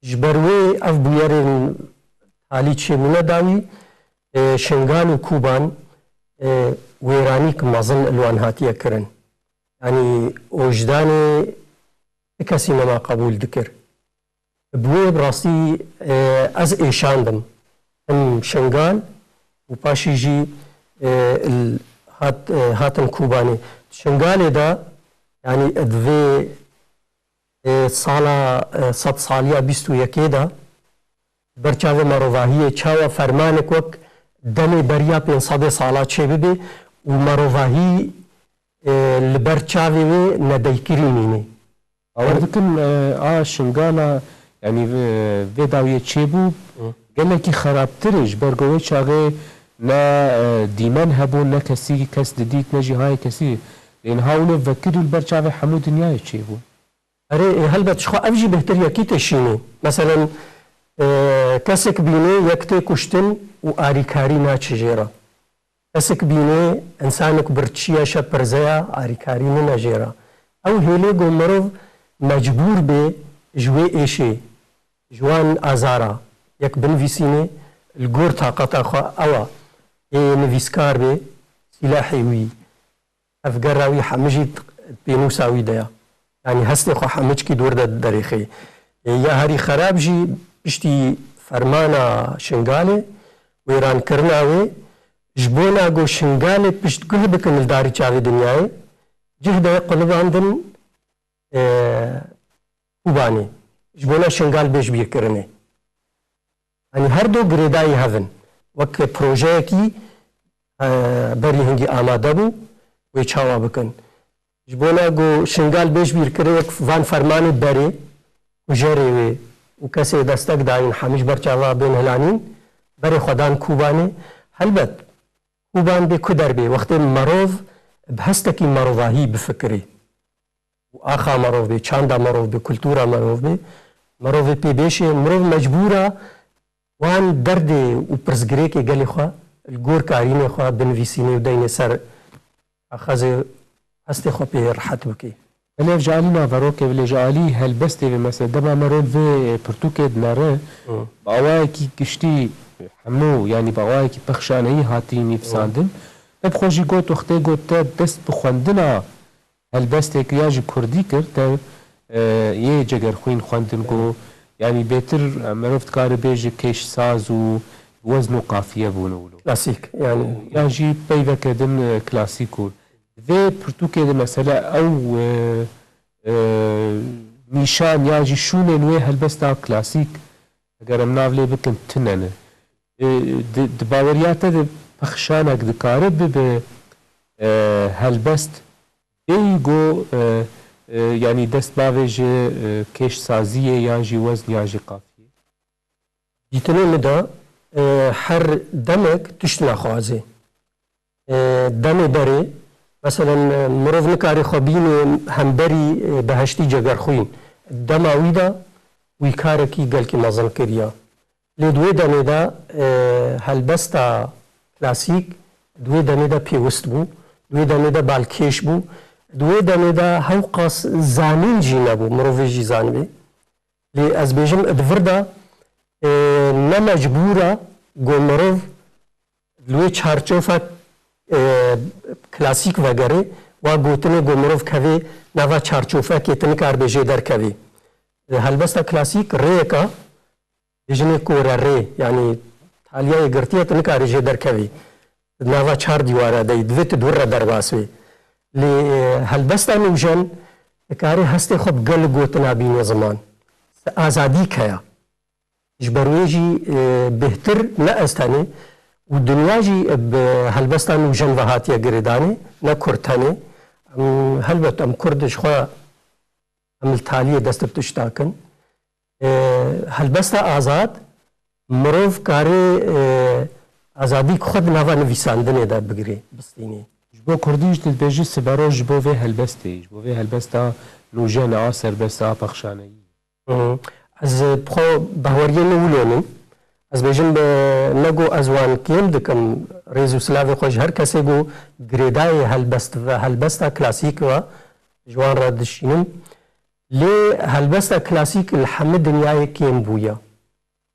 Ji ber wê ev bûyerên talî çêbûne dawî, e, Şingal û Kûban, e, wêranîk mezin li wan hatiye kirin. Yanî ojdanê ti kesî nema qebûl dikir. Bi wê bi rastî, e, ez êşandim. Tim Şingal û paşî jî, e, il-, hat, e, hatin Kûbanê. Şingalê de, yanî di vê, e, sala, e, sed saliya bîst û yekê de, ber çavê merovahiyê çawa fermanek wek demê beriya pênc sedê sala çêbibe û merovahî, e, li ber çavê wê nedeykirî mîne. Bawer dikim, e, a Şingala, yanî vê, vê dawiyê çêbû, Hı. gelekî xerabtir e, ji ber ku wê çaxê ne, e, dîmen hebûn, ne kesî kes didît, ne jî hayê kesî. Lê niha wilo vekirî li ber çavê hemû dinyayê çêbû. Erê, e, helbet ji xwe ev jî bêhtir yekî tê şînê. Meselen, e, kesek bînê yek tê kuştin û arîkarî naçe jê re. Kesek bînê, însanek birçiye şe pirzeya, arîkarî nine jê re. Ew hêlê ku mirov mecbûr bê ji wê êşê, ji wan azara, yek binivîsînê, li gor taqeta xwe ew e. Ê nivîskar bê, sîlahê wî, tevgera wî hemijî pênûsa wî de ye. Yanî hestê xwe hemiçkî dor de derêxê. Ê ya herî xerab jî piştî fermana Şingalê, wêrankirina wê, ji bona ku Şingalê piştguh bikin li darî çavê dinyayê, cih de qulibandin, e, Kûbanê. Ji bona Şingal bê ji bîr kirinê. Yanî her du girêdayî hev in. Wek projeyekî, e, berî hingî amade bû, wê çawa bikin. Ji bona ku Şingal bê ji bîr kirin wek van fermanê berê, kujerê wê û kesê destek dayîn hemî ji ber çava bên hilanîn, berê xwe dan Kûbanê. Helbet, Kûban bê ku derbê, wextê merov bi hestekî merovahî bifikirê û axa merov bê, çanda merov bê, kultura merov bê, merovê pê bêşê, mirov mecbûr e wan derdê û pirsgirêkê gelê xwe li gor karînê xwe binivîsînê û deynê ser kaxezê hestê xwe pê rehet bike. Belê ev ji alî naverokê, belê ji alî helbestê ve, mesela dema merov vê pirtûkê dinere, Hı. bi awayekî giştî hemû, yanî bi awayekî pexşaneyî hatî nivîsandin. Te bi xwe jî got, wextê got te dest bi xwendina helbestê kir ya ji kurdî kir, te, e, yê Cegerxwîn xwendin ku, yanî bêtir, e, merov dikare bêje kêşsaz û wezn û qafiye bûne wilo. Klasîk, yanî. Yan jî peyveke din, e, klasîk û. Di vê pirtûkê de mesela ew, e, e, nîşan yan jî şûnên wê helbesta klasîk, eger em nav lê bikin, tune ne. E, di, di baweriya te de pexşanek dikare bibe, e, helbest bêyî ku, e, e, yanî dest bavêje, e, kêşsaziyê yan jî wezn yan jî qafiyê? Dîtinê min de, e, her demek tişt naxwaze. E, demê berê, meselen, e, mirov nikare xwe bîne hemberî, e, Beheştî Cegerxwîn. Dema wî de wî karekî gelkî mezin kiriye. Lê di wê demê de, e, helbesta klasîk di wê demê de pêwist bû, di wê demê de balkêş bû. Di wê demê de hewqas zanîn jî nebû, mirovê jî zanibê. Lê ez bêjim, di vir de, e, ne mecbûr e ku mirov li wê çarçofa, e, klasîk vegerê, wa gotinê ku mirov kevê nava çarçofekê, tu nikar bê jê derkevî. Helbesta klasîk rêyeka, bêjinê ku re rê, yanî taliyayê girtiye, tu nikarî jê derkevî. Di nava çar dîwara de yî, divê tu dûr re derbas bî. Lê, e, helbesta nûjen dikarê hestê xwe bi gelek gotina bîne ziman. Azadî heye. Ji ber wê jî, e, bêhtir ne ez tenê û dinya jî bi helbesta nûjen ve hatiye girêdanê, ne Kurd tenê. Em, helbet em Kurd ji xwe em li taliyê dest bi tişta kin. E, helbesta azad, mirov karê, e, azadî xwe di nava nivîsandinê de bigirê, bistînê. Ji bo kurdî jî tu dibêjî siberoj ji bo vê helbestê, ji bo vê helbesta nûjen a serbest a pexşaneyî. Hı. Ez bi xwe baweriyê min wilo nin. Ez bêjim, bi, ne ku ez wan kêm dikim, rêz û silavê xwe ji her kesê ku girêdayê helbest ve, helbesta klasîk ve ji wan re dişînim. Lê helbesta klasîk li hemî dinyayê kêm bûye.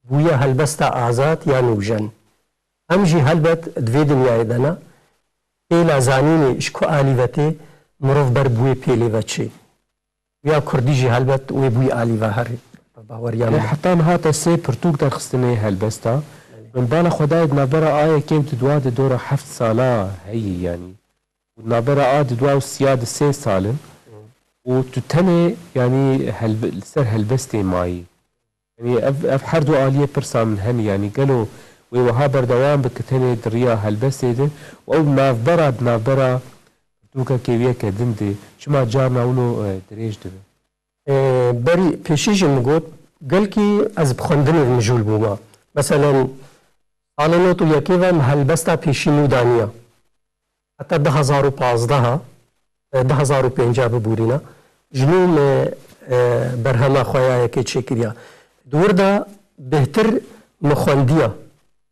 Bûye helbesta azad ya nûjen. Em jî helbet di vê dinyayê de ne. Pêla zanînê ji ku alî ve tê, mirov ber bi wê pêlê ve çê. Ya kurdî jî helbet wê bûyî alî ve herî. Baweriya Lê min. Heta niha te sê pirtûk derxistinê helbesta. Belê. Min bala xwe dayê di navbera a yekê û di dua de dora heft sala heyî, yanî. Û navbera a di dua û siya di sê sal in. Û tu tenê, yanî, helbe-, li ser helbestê mayî. Yanî ev, ev her du aliyê pirsa min hene, yanî gelo wê wiha berdewam bi ki tenê di riya helbestê de û ew navbera di navbera pirtûkekê wî yeke din de çima carna wilo, e, dirêj dibe? E, berî pêşî jî min got, gelkî ez bi xwendinê mijûl bûme. Meselen, sala nod û yekê ve min helbesta pêşî nû daniya. Heta du hezar û pazdeh, e, du hezar û pênc bibûrîne. Ji nû me, e, berhema xwe ya yekê çêkiriya. Di wir de bêhtir me xwendiya.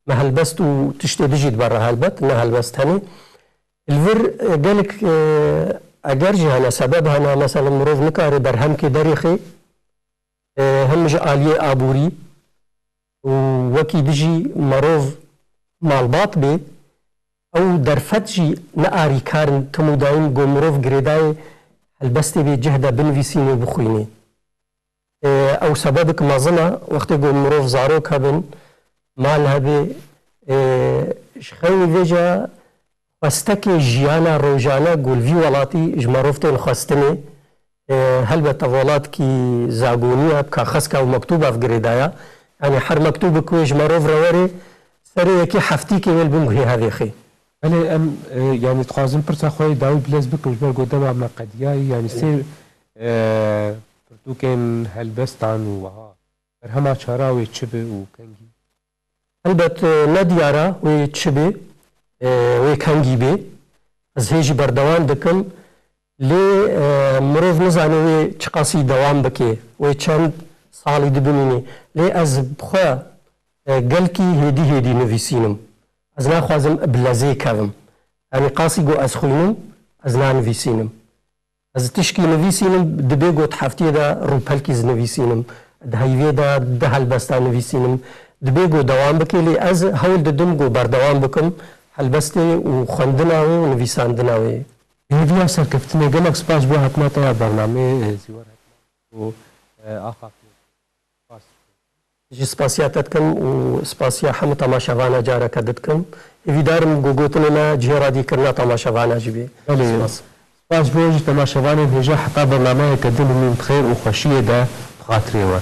Me helbest û tiştê dijî dibe re helbet, ne helbest tenê. Li vir, e, gelek, e, eger jî hene, sebeb hene, mesela mirov nikare berhemkê derêxê, e, hem ji aliyê aborî û wekî dijî merov malbat bê, ew derfet jî ne arîkar in tim û dayîm ku mirov girêdayê helbestê bê cih de binivîsînê û bixwînê. E, ew sebebek mezin e, wextê ku mirov zarok hebin, mal hebê, e, ji xeynî vêca xwestekê jiyana rojane ku li vî welatî ji merov tên xwestinê, e, helbet ev welatkî zagonî ye, bi kaxezka û mektûba ev girêdaya. Yanî her mektûbek wê ji merov re werê, serê yekê heftîkê wê li bin guhê hevêxê. Belê, em, e, yanî dixwazin pirsa xwe yê dawî bilez bikin, ji ber ku dema me qediyayî, yanî sê, e, pirtûkên helbestan û wiha. Berhema çara wê çi be û kengî? Helbet, e, ne diyar e wê çi be, e, wê kengî be. Ez hê jî berdewam dikim. Lê, e, mirov nizane wê çiqasî dewam bike, wê çend salî di bimînî. Lê ez bi xwe, e, gelkî hêdî hêdî nivîsînim. Ez naxwazim bi lezê kevim. Yanî qasî ku ez xwînim, ez nanivîsînim. Ez tişkî nivîsînim, dibê ku di heftiyê de rûpelkî ez nivîsînim. Di heyvê de du helbesta nivîsînim. Dibê ku dewam bike, lê ez hewl didim ku berdewam bikim helbestê û xwendina wê û nivîsandina wê. Hêviya serkeftinê, gelek spas bo hatina te ya bernameyê, e, Zîwer Hetman û, e, Axa Pîr. Spas. Ji spasiya te dikim û spasiya hemû temaşevana careke din dikim. Hêvîdar im ku gotinê me cihê radîkirina temaşevana jî bê. Belê. Spas. Spas bo ji temaşevanên hêja heta bernameyeke din himîn bi xêr û xweşiyê de bi xatirê we.